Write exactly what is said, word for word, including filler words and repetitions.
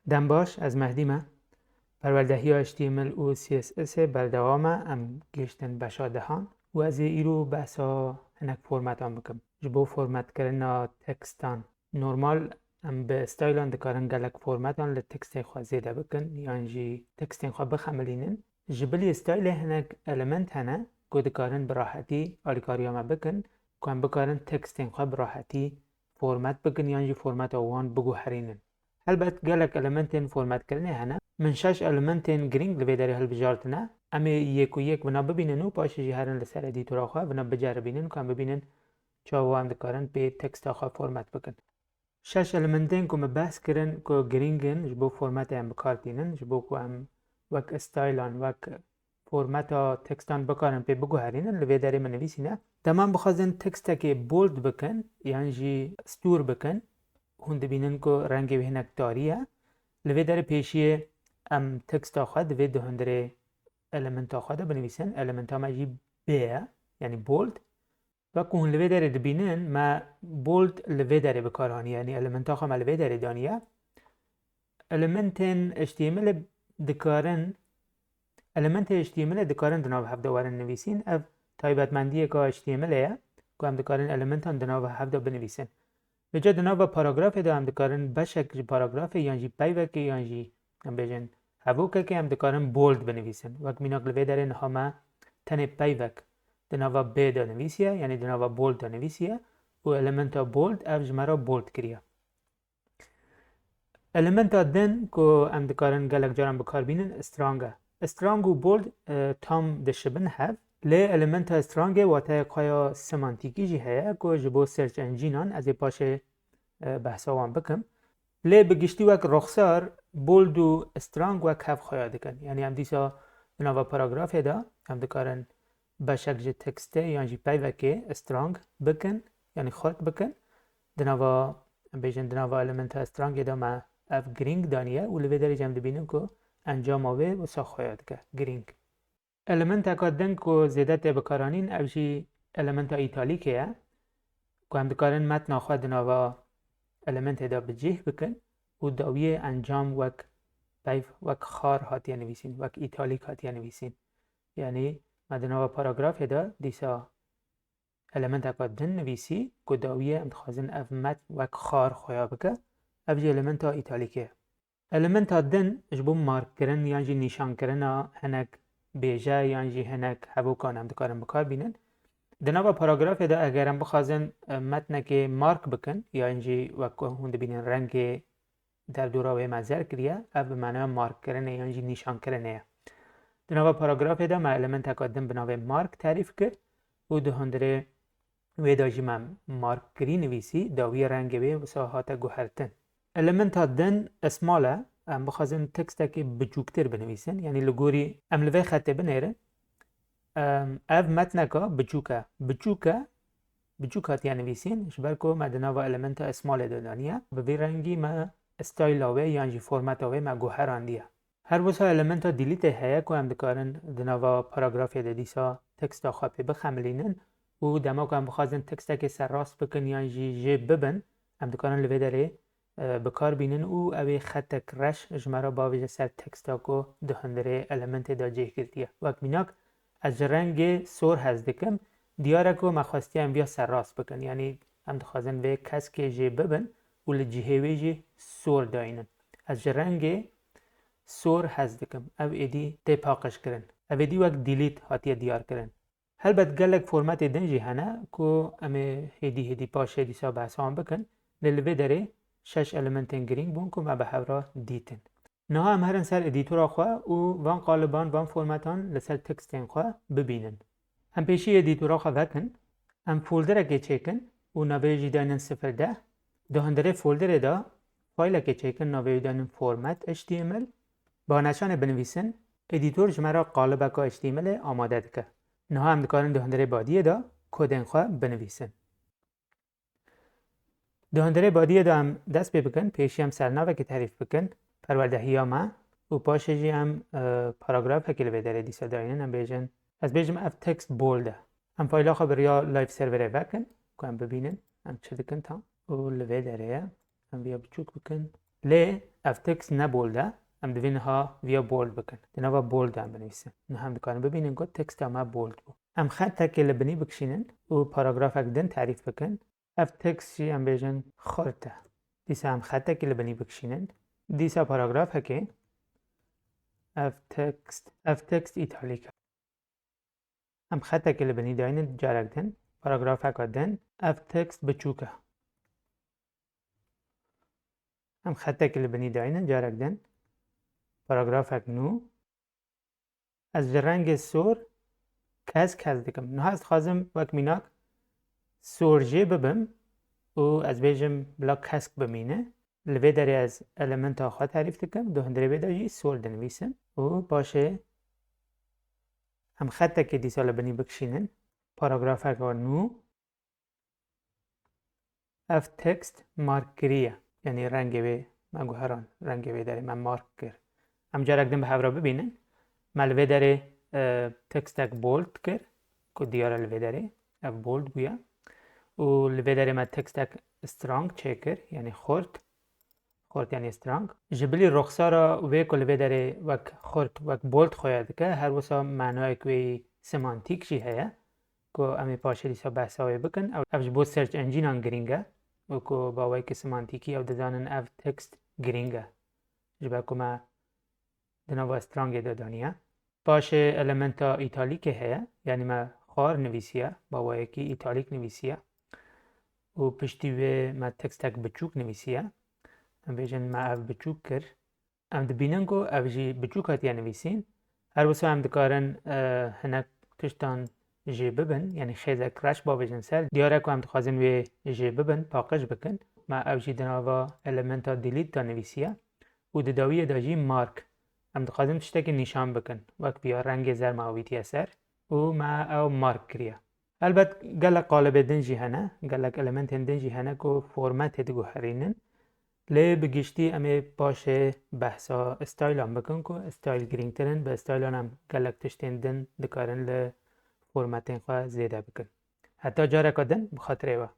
Dem baş, ez Mehdî me. Perwerdehiya H T M L û C S S ê berdewam e, em gihiştin beşa dehan û ez ê îro behsa hinek formetan bikim. Ji bo formetkirina tekstan normal, em bi stylan dikarin gelek formetan li tekstê xwe zêde bikin yan jî tekstên xwe bixemilînin. Ji bilî stylê hinek element hene ku dikarin bi rahetî alîkariya me bikin, ku em bikarin tekstên xwe bi rahetî format bikin yan jî formata wan biguherînin. Helbet gelek elementên formatkirinê hene. Min şeş elementên girîng li vê derê hilbijartine. Em ê yek û yek vina bibînin û paşê jî herin li ser edîtora xwe vina biceribînin ku em bibînin çawa em dikarin pê teksta xwe format bikin. Şeş elementên ku me behs kirin ku girîng in ji bo formatê em bi kar tînin, ji bo ku em wek stylan, wek formata tekstan bikarin pê biguherînin, li vê derê min nivîsîne. Dema em bixwazin tekstekê bold bikin yan jî stûr bikin, hûn dibînin ku rengê wê hinek tarî ye. Li vê derê pêşiyê em teksta xwe divê di hundirê elementa xwe de binivîsin. Elementa me jî B ye, yanî bold. Wek ku hûn li vê derê dibînin, me bold li vê derê bi kar haniye, yanî elementa xwe me li vê derê daniye. Elementên H T M L ê dikarin, elementê H T M L ê dikarin di nav hev de werin nivîsîn. Ev taybetmendiyeka H T M L ê ye ku em dikarin elementan di nav hev de binivîsin. Vêca di nava paragrafê de em dikarin beşek ji paragrafê yan jî peyvekê yan jî em bêjin hevokekê em dikarin bold binivîsin. Wek mînak li vê derê niha me tenê peyvek di nava B de nivîsiye, yanî di nava bold de nivîsiye û elementa bold ev ji me re bold kiriye. Elementa din ku em dikarin gelek caran bi kar bînin, strang e. Strang û bold, e, tam dişibin hev. Lê elementa strangê wateyek xwe ya semantîkî jî heye ku ji bo search enginean ez ê paşê, e, behsa wan bikim. Lê bi giştî wek ruxsar bold û strang wek hev xuya dikin. Yanî em dîsa di nava paragrafê de em dikarin beşek ji tekstê yan jî peyvekê strang bikin, yanî xurt bikin. Di nava, em bêjin, di nava elementa strangê de me ev girîng daniye û li vê derê jî em dibînin ku encama wê wisa xuya dike, girîng. Elementeka din ku zêde tê bikaranîn, ev jî elementa îtalîkê ye, ku em dikarin metna xwe di nava elementê de bi cih bikin û dawiyê encam wek peyv, wek xar hatiye nivîsîn, wek îtalîk hatiye nivîsîn. Yanî me di nava paragrafê de dîsa elementeka din nivîsî ku dawiyê em dixwazin ev metn wek xar xuya bike, ev jî elementa îtalîkê ye. Elementa din ji bo markkirin yan jî nîşankirina hinek bêje yan jî hinek hevokan em dikarin bi kar bînin. Di nava paragrafê de eger em bixwazin, e, metnekê mark bikin yan jî wek ku hûn dibînin rengê derdora wê me zer kiriye, ev bi manaya markkirinê yan jî nîşankirinê ye. Di nava paragrafê de me elementeka din bi navê mark terîf kir û di hundirê wê de jî me markkirî nivîsî, dawiyê rengê wê wisa hate guhertin. Elementa din esmal e, em bixwazin tekstekê biçûktir binivîsin, yanî li gorî em li vê xetê binêrin, em, ev metneka biçûk e. Biçûk e, biçûk hatiye nivîsîn, ji ber ku me di nava elementa esmalê de daniye. Bi vî rengî me stayla wê yan jî formata wê me guherandiye. Her wisa elementa delete heye ku em dikarin di nava paragrafê de dîsa teksta xwe pê bixemilînin û dema ku em bixwazin tekstekê serrast bikin yan jî jê bibin, em dikarin li vê derê, e, bi kar bînin û ew ê xetek reş ji me re bavêje ser teksta ku di hundirê elementê de cih girtiye. Wek mînak, ez ji rengê sor hez dikim, diyar e ku me xwestiye em viya serrast bikin. Yanî em dixwazin vê keskê jê bibin û li cihê wê jî sor dayînin. Ez ji rengê sor hez dikim. Ev êdî tê paqijkirin. Ev êdî wek delete hatiye diyarkirin. Helbet gelek formatê din jî hene ku em ê hêdî hêdî paşê dîsa behsa wan bikin. Lê li vê derê şeş elementên girîng bûn ku me bi hev re dîtin. Niha em herin ser edîtora xwe û van qaliban, van formetan li ser tekstên xwe bibînin. Em pêşî edîtora xwe vekin, em folderekê çêkin û navê wê jî daynin sifir deh. Di hundirê folderê de faylekê çêkin, navê wê daynin format H T M L. Bi haneşanê binivîsin, edîtor ji me re qalibeka H T M L ê amade dike. Niha em dikarin di hundirê badiyê de kodên xwe binivîsin. Di hundirê badiyê de em dest pê bikin, pêşî em sernavekê terîf bikin, perwerdehiya me û paşê jî em, e, paragrafekê li vê derê dîsa dayînin, em bêjin, ez bêjim ev text bold e. Em fayla xwe bi riya live serverê vekin, ku em bibînin, em çi dikin tam. Û li vê derê ye, em viya biçûk bikin. Lê Ev text ne bold e. Em divê niha viya bold bikin. Di nava bold de em binivîsin. Niha em dikarin bibînin ku texta me bold bû. Em xetekê li binî bikişînin û paragrafek din terîf bikin. Ev text jî em bêjin xurt e. Dîsa em xetekê li binî bikişînin. Dîsa paragrafekê ev text, ev text îtalîk e. Em xetekê li binî daynin carek din, paragrafeka din, ev text biçûk e. Em xetekê li binî daynin carek din, paragrafek nû. Ez ji rengê sor kesk hez dikim. Niha ez dixwazim wek mînak sor jê bibim û ez bêjim bila kesk bimîne. Li vê derê ez elementa xwe terîf dikim, di hundirê vê de jî sor dinivîsim û paşê em xetekê dîsa li binî bikişînin. Paragrafeka nû. Ev text mark kirî ye. Yanî rengê wê me guheran, rengê wê derê me mark kir. Em carek din bi hev re bibînin. Me li vê derê, e, textek bold kir, ku diyar e li vê derê. Ev bold bûye. Û li vê derê me textek strong çêkir, yanî xurt. Xurt yanî strong. Ji bilî ruxsara wê ku li vê derê wek xurt, wek bold xuya dike, her wisa manayek wê yî semantîk jî heye, ku em ê paşê dîsa behsa wê bikin. Ev, ev ji bo search engînan girîng e û ku baweyeke semantîkî ew dizanin ev text girîng e. Ji ber ku me di nava strongê de daniye. Paşê elementa îtalîkê heye, yanî me xwar nivîsiye, baweyekî îtalîk nivîsiye. Û piştî wê me textek biçûk nivîsiye. Em bêjin me ev biçûk kir. Em dibînin ku ev jî biçûk hatiye nivîsîn. Her wisa em dikarin, e, hinek tiştan jê bibin, yanî xêzek reş bavêjin ser. Diyar e ku em dixwazin wê jê bibin, paqij bikin. Me ev jî di nava elementa delete de nivîsiye. Û di dawiyê de jî mark. Em dixwazin tiştekî nîşan bikin. Wek viya rengê zer me avîtiye ser û me ew mark kiriye. Helbet gelek qalibê din jî hene, gelek elementên din jî hene ku formatê diguherînin. Lê bi giştî em ê paşê behsa stylan bikin ku style girîngtir in. Bi stylan em gelek tiştên din dikarin li formatên xwe zêde bikin. Heta careka din bi xatirê we.